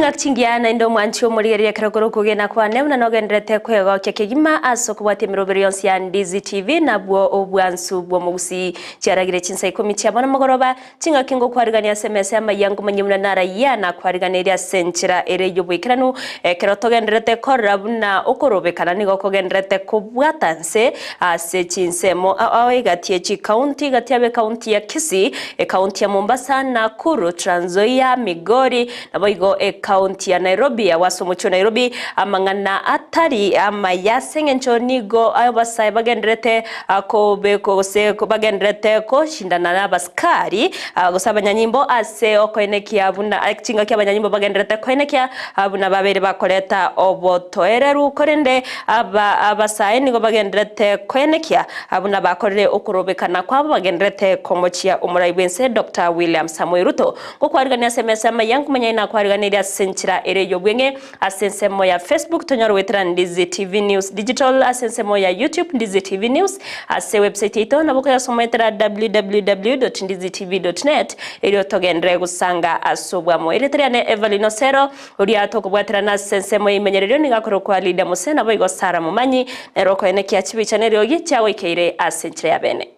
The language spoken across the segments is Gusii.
Chingaki chingiya naende omwanchi omorigereria ekero kore okogena kwane buna nogendererete kwegokia kegima ase okobwatia emeroberi yonsi ya Ndizi TV nabwo obwansu bw'omogusii. Chiaragire chinsa ikomi chia bono mogoroba, chingaki ngokwarigania ase emesa y'amayia nkomanyie buna narayia nakwariganeria ase enchera ere y'oboikeranu ekero togendererete korora buna okorobekana nigo kogendererete kobwata nse ase chinsemo ao egati ye chikaunti egati y'abekaunti ya Kisii, ekaunti ya Mombasa, Nakuru, Trans Nzoia, Migori, Naboigo ekaunti ya Nairobi, agwo ase omochie o Nairobi, amang'ana atari amaya ase engencho nigo abasae bagendererete kobekwa gose bagendererete koshindana nabasikari gose abanyanyimbo ase okoenekia buna chingaki abanyanyimbo bagendererete koenekia buna babeire bakoreta obotoereru korende aba abasae nigo bagendererete koenekia buna bakorire okorobekana kwabo bagendererete komochia omorai bw'ense Doctor William Samoei Ruto. Gokwarigania ase emesa y'amaiga nkomanya ng'a nakwariganirie ase enchera ere y'obweng'e ase ensemo ya Facebook tonyore goetera Ndizi TV News Digital ase ensemo ya YouTube Ndizi TV News ase website yaito nabo okoyasoma goetera www.ndizitv.net erio togenderere gosanga ase obwamo. Erieta riane Evelyn Osero oria tokobwaterana ase ensemo y'eimenyererio nigo akorokwa Lydia Mose naboigo Sarah Momanyi nere okoenekia chibicha na eriogi chiagoikeire ase enchera ya bene.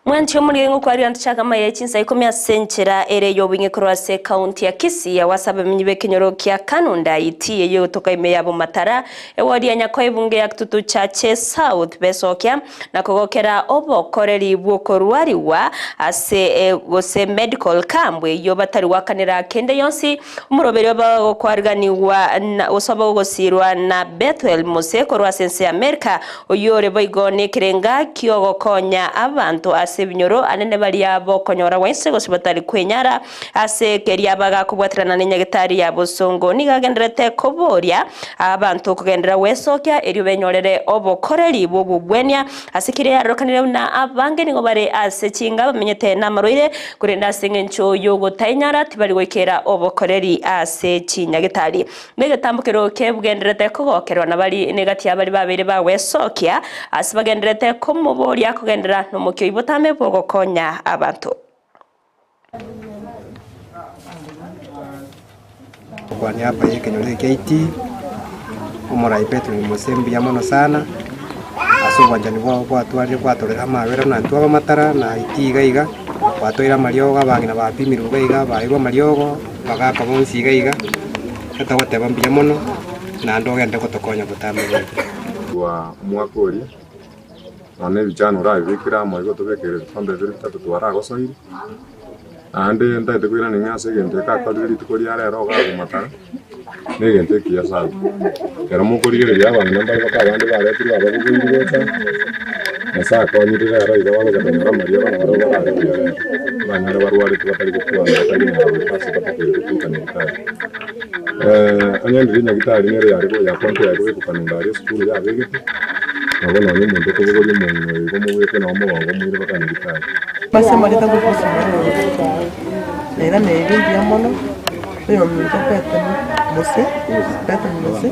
Mwanche omoriri ngokwaria ntochake amaya chinsa ikomi ase enchera ere y'obong'e korwa ase ekaunti ya Kisii agwo ase abamenyi b'ekenyoro kia Kanunda iti eyio egotoka ime ya Bomatara ewodi ya Nyakoe ebunge ya Kitutu Chache South besokia na kogokera obokoreri bw'okorwarigwa ase gose medical camp eyio batari goakanera kende yonsi omoroberi obagokwariganigwa na gose obagogosirwa na Bethuel Mose korwa ase ense ya Amerika oyio ore boigo nekerenga kiogokonya abanto ase ebinyoro anene baria bokonyora gwainse gose batari kwenyara Ase keria bagakobwaterana nenyagetari ya bosongo, nigo agendererete koboria abanto kogenderera gwesokia erio benyorere obokoreri bw'obogwenia. Ase keria yarorekanire buna abange nigo bare ase chinga bamenyete namarwaire, korende ase engencho y'ogotainyara tibari goikera obokoreri ase chinyagetari. Negetambo keria kegendererete kogokerwa nabari negati y'abaria babeire bagwesokia, ase bagendererete komoboria kogenderera nomokia oyio botambe bw'ogokonya abanto. Kwa niaba y'ekenyoro eke kiaiti, omorai Petero Mose mbuya mono sana, ase obwanchani bwao bwatwarire bwatorera amabera buna intwe abamatara na iti iga iga, bwatoire amariogo abang'ina bapimirwe iga iga bairwe amariogo, bagaka bonsi iga iga, etogoteba mbuya mono, naende ogende gotokonya botambe boigo. Korwa omwaka oria. Nonya na ebichano orabibekere amo igo otobekere ebikombe bibere bitato twaragosoire, naende ntagete koirana ng'a ase egento eke akorire rituko ria rero iga agomatara, na egento ekiya sana. Ekero mokorigereria abang'ina mbare baka abande baretirwe ababogoiri gocha, Nyasae akonyire rero iga bagocha konyora amariaba na barabwo barare buya rero, oranyore barwarete batari gokwana batari konyara goika ase batakeire gotuka nyagitari. Onye ndiri nyagitari nere yare yakonto yare kobekwa kanunda aria esukuru yabegete. Nabo nonya omonto okobogoria omong'ina oyo igo omobeke nao omogongo omoire mpaka nyagitari. Ase amarieta agokosibwa nairaneire mbuya mono, oyominto Petero Mose, Petero Mose,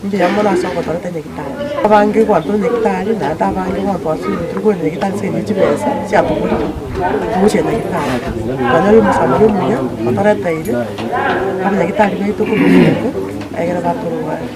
mbuya mono ase ogotoreta nyagitari. Abange gwatwa nyagitari naende abange gwatwa ase turi kogenda nyagitari ase eng'encho chibesa chiatoborire togochia nyagitari. Twanyora omosamaria omuya otoreteire abanyagitari baito korwa Ogembo egere batorware.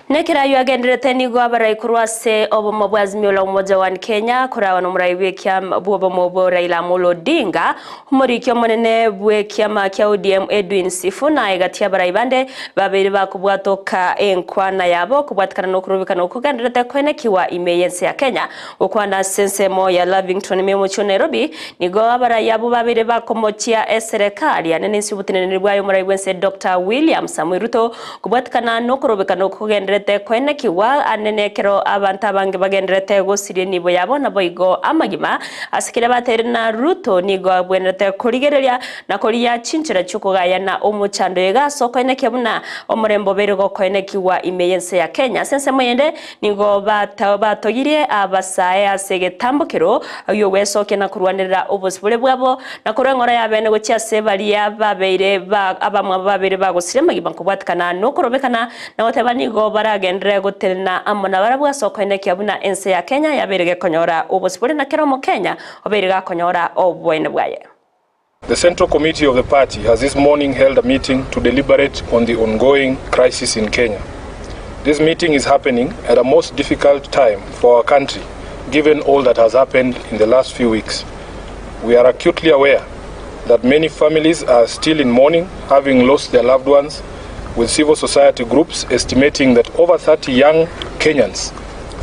Nekero ayio agendererete nigo abarai korwa ase obomo bwa Azimio la Umoja One Kenya koragwa nomorai bw'ekiama bw'obomo obwo Raila Amolo Odinga, omoriki omonene bw'ekiama kia ODM Edwin Sifuna egati y'abarai bande babeire bakobwatoka enkwana yabo kobwatekana nokorobekana okwo kogendererete koenekiwa ime y'ense ya Kenya. Gokwana ase ensemo ya Lavington ime y'omochie o Nairobi, nigo abarai abwo babeire bakomochia eserekari ane nense y'oboteneneri bwaye omorai bw'ense Doctor William Samoei Ruto kobwatekana nokorobekana okwo kogendererete. abwenerete koenekigwa anene ekero abanto abange bagendererete gosiria enibo yabo naboigo amagima ase keria bateire na Ruto nigo abwenerete korigereria na korigia chinchera chi'okogayana omochando iga ase okoenekia buna omorembe obeire gokoenekigwa ime y'ense ya Kenya. Ase ensemo eyende nigo batogirie abasae ase egetambokero gi'ogwesokia na korwanerera obosibore bwabo, na korwa eng'ora y'abeene gochia ase baria babeire abamwabo babeire bagosiria amagima nkobwatikana nokorobekana na goteba nigo baragenderere gotenena amo nabarabwo ase okoenekia buna ense ya Kenya yabeire gekonyora obosibore na kera omokenya obeire gakonyora oboene bwaye. The Central Committee of the party has this morning held a meeting to deliberate on the ongoing crisis in Kenya. This meeting is happening at a most difficult time for our country, given all that has happened in the last few weeks. We are acutely aware that many families are still in mourning, having lost their loved ones, with civil society groups estimating that over 30 young Kenyans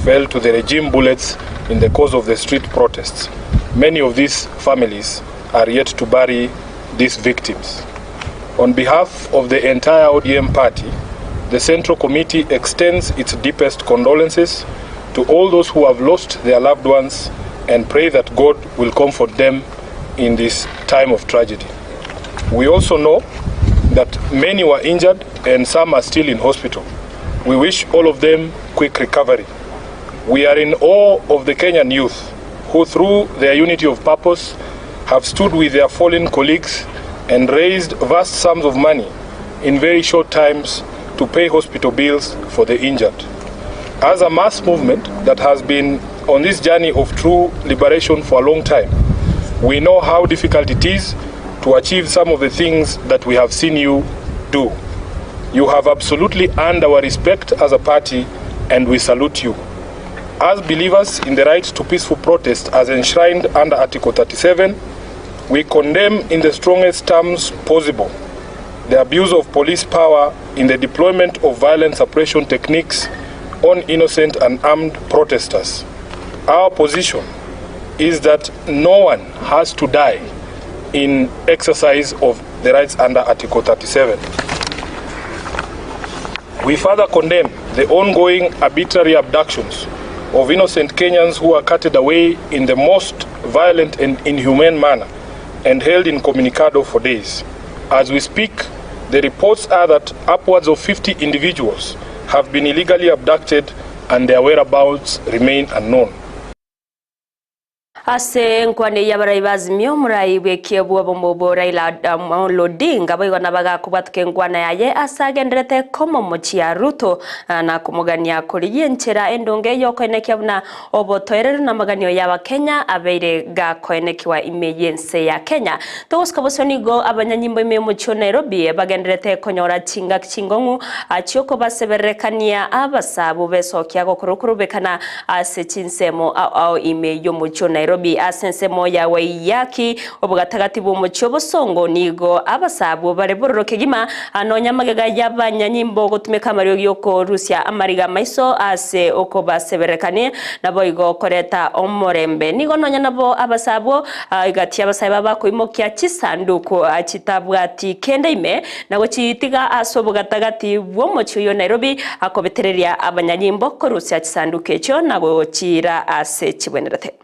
fell to the regime bullets in the course of the street protests. Many of these families are yet to bury these victims. On behalf of the entire ODM party, the Central Committee extends its deepest condolences to all those who have lost their loved ones and pray that God will comfort them in this time of tragedy. We also know that many were injured and some are still in hospital. We wish all of them quick recovery. We are in awe of the Kenyan youth who, through their unity of purpose, have stood with their fallen colleagues and raised vast sums of money in very short times to pay hospital bills for the injured. As a mass movement that has been on this journey of true liberation for a long time, we know how difficult it is to achieve some of the things that we have seen you do. You have absolutely earned our respect as a party, and we salute you. As believers in the right to peaceful protest as enshrined under Article 37, we condemn in the strongest terms possible the abuse of police power in the deployment of violent suppression techniques on innocent and armed protesters. Our position is that no one has to die in exercise of the rights under Article 37. We further condemn the ongoing arbitrary abductions of innocent Kenyans who are carted away in the most violent and inhumane manner and held incommunicado for days. As we speak, the reports are that upwards of 50 individuals have been illegally abducted and their whereabouts remain unknown. Ase enkwana eyio abarai ba Azimio, omorai bw'ekiebwa obomo bwo Raila Amolo Odinga boigo nabagakobwatoka enkwana yaye ase agenderete komomochia Ruto na komogania korigia enchera endonge y'okoenekia buna obotoereru na amaganio y'Abakenya abeire gakoenekiwa ime y'ense ya Kenya. Togosika bosio nigo abanyanyimbo ime y'omochie o Nairobi bagenderete konyora chingaki chingong'u chiokobasebererekania abasabu besokia gokora okorobekana ase chinsemo ao ao ime y'omochie o Nairobi. Ase ensemo ya Waiyaki obogatagati bw'omochie obosongo nigo abasabu bare bororo kegima nonya amagega y'abanyanyimbo gotumeka amariogi y'okorusia amariga amaiso ase okobaseberekania naboigo koreta omorembe. Nigo nonya nabo abasabu egati y'abasae babakoimokia chisanduku chitabwati kende ime na gochitiga ase obogatagati bw'omochie oyo Nairobi akobetereria abanyanyimbo korusia chisanduku echio na gochira ase chibwenerete.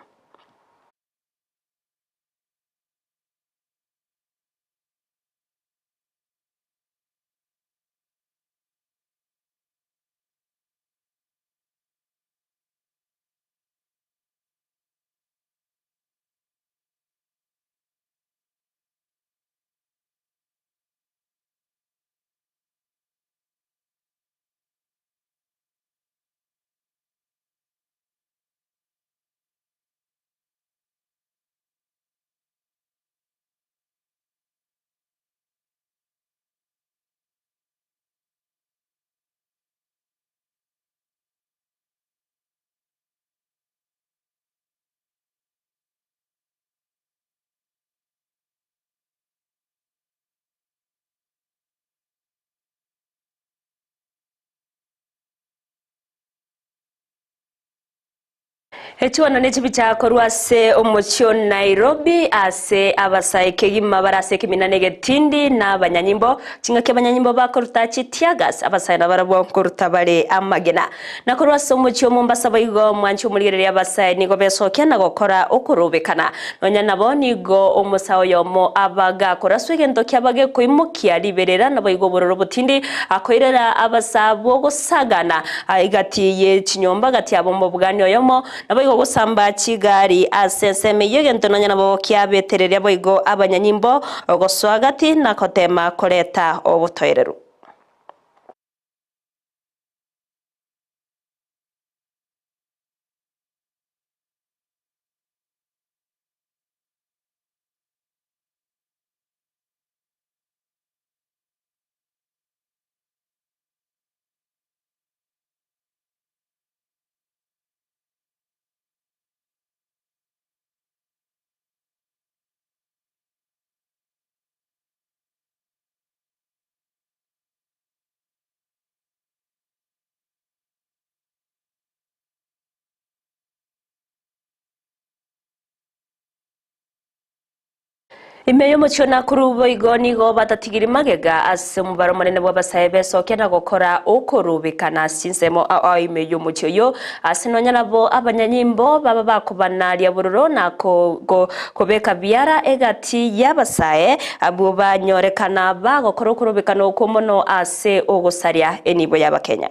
Echiwano ne chibicha korwa ase omochie o Nairobi ase abasae kegima bare ase ekemina na egetindi na abanyanyimbo. Chingaki abanyanyimbo bakoruta chi teargas, abasae nabarabwo nkoruta bare amagena. Na korwa ase omochie o Mombasa boigo mwanche omorigereria abasae nigo besokia na gokora okorobekana. Nonya nabo nigo omosae oyomo aba gakoraswa egento kiaba gekoimokia riberera naboigo obororo obotindi akoirera abasae abwo ogosagana Egati ye chinyomba gati yabo omobugani oyomo, naboigo gosamba chigari ase ensemo eyio egento nonya nabo kiabetereria boigo abanyanyimbo gosoa gati na goteema koreta obotoereru. Ime y'omochie o Nakuru boigo nigo batatigiri magega ase omobaro omonene bw'abasae besokia na gokora okorobekana ase chinsemo ao ao ime y'omochie oyio, ase nonya nabo abanyanyimbo baba bakobanaria bororo na kobeka biara egati y'abasae abwo banyorekana bagokora okorobekana okwo mono ase ogosaria enibo y'Abakenya.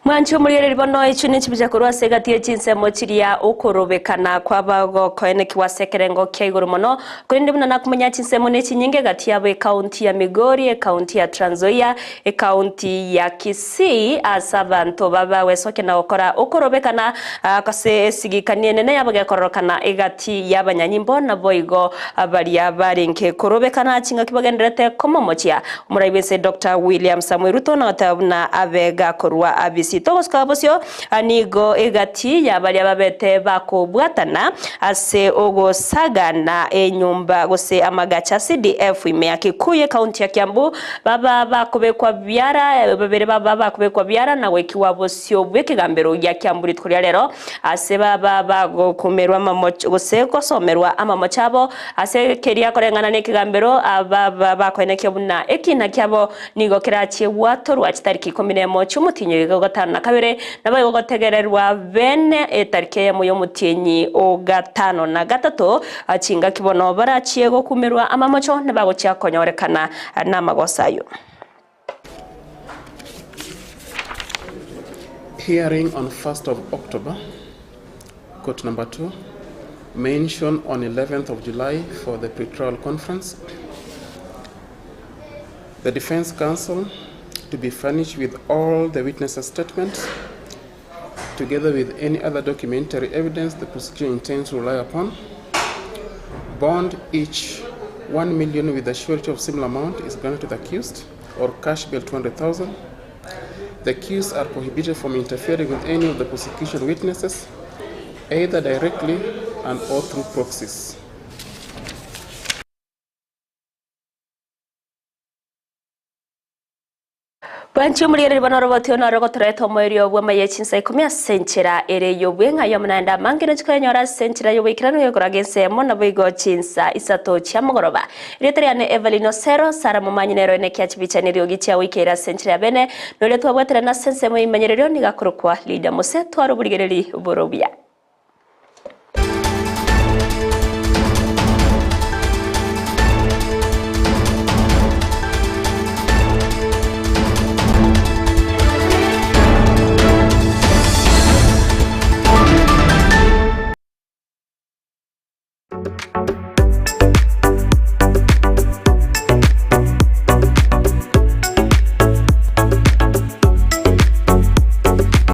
Mwanche omorigereria bono echio nechibicha korwa ase egati ye chinsemo chiria okorobekana kw'abagokoenekigwa ase ekerengo kia igoro mono, korende buna nakomanya chinsemo nechinyinge egati yabo ekaunti ya Migori, ekaunti ya Trans Nzoia, ekaunti ya Kisii ase abanto babagwesokia na gokora okorobekana ase esigikani enene yabo gekororokana egati y'abanyanyimbo naboigo baria barenge korobekana chingaki bagendererete komomochia Omorai bw'ense Doctor William Samoei Ruto nagoteba buna abe gakorwa abisi. Togosuka bosio nigo egati ya baria babete bakobwatana ase ogosagana enyomba gose amagacha CDF ime ya Kikuyu ekaunti ya Kiambu baba bakobekwa biara babere baba bakobekwa biara na goikigwa bosio bw'ekegambero gia Kiambu rituko ria rero ase baba bagokumerwa amamocho gose gosomerwa amamocho abo Ase keria koreng'ana nekegambero, aba bakoenekia buna ekiina kiabo nigo kerachie gwatorwa chitariki ikomi nemo chi'omotienyi o gatano na kabere, naboigo gotegererwa bene etariki eyemo y'omotienyi o gatano na gatato, chingaki bono barachie gokumerwa amamocho nibagochia konyorekana namagoso ayio. Hearing on 1st of October, court number 2, mention on 11th of July for the pre-trial conference. The defense counsel to be furnished with all the witnesses' statements, together with any other documentary evidence the prosecution intends to rely upon. Bond each 1 million with a surety of similar amount is granted to the accused, or cash bail 200,000. The accused are prohibited from interfering with any of the prosecution witnesses, either directly and or through proxies. Bwanchi omorigereria bono oroboti ono rogotoreta omoerio bw'amaiyo e chinsa ikomi ase enchera ere y'obweng'ai amo naende amange nochia koyanyora ase enchera y'oboikeranu gekoraga ensemo naboigo chinsa isato chia mogoroba. Erieta riane Evelyn Osero, Sarah Momanyi nero ene kia chibicha neriogi chia goikeira ase enchera ya bene, noria twabwaterana ase ensemo y'eimanyererio nigo akorokwa Lydia Mose tware oborigereri bore obuya.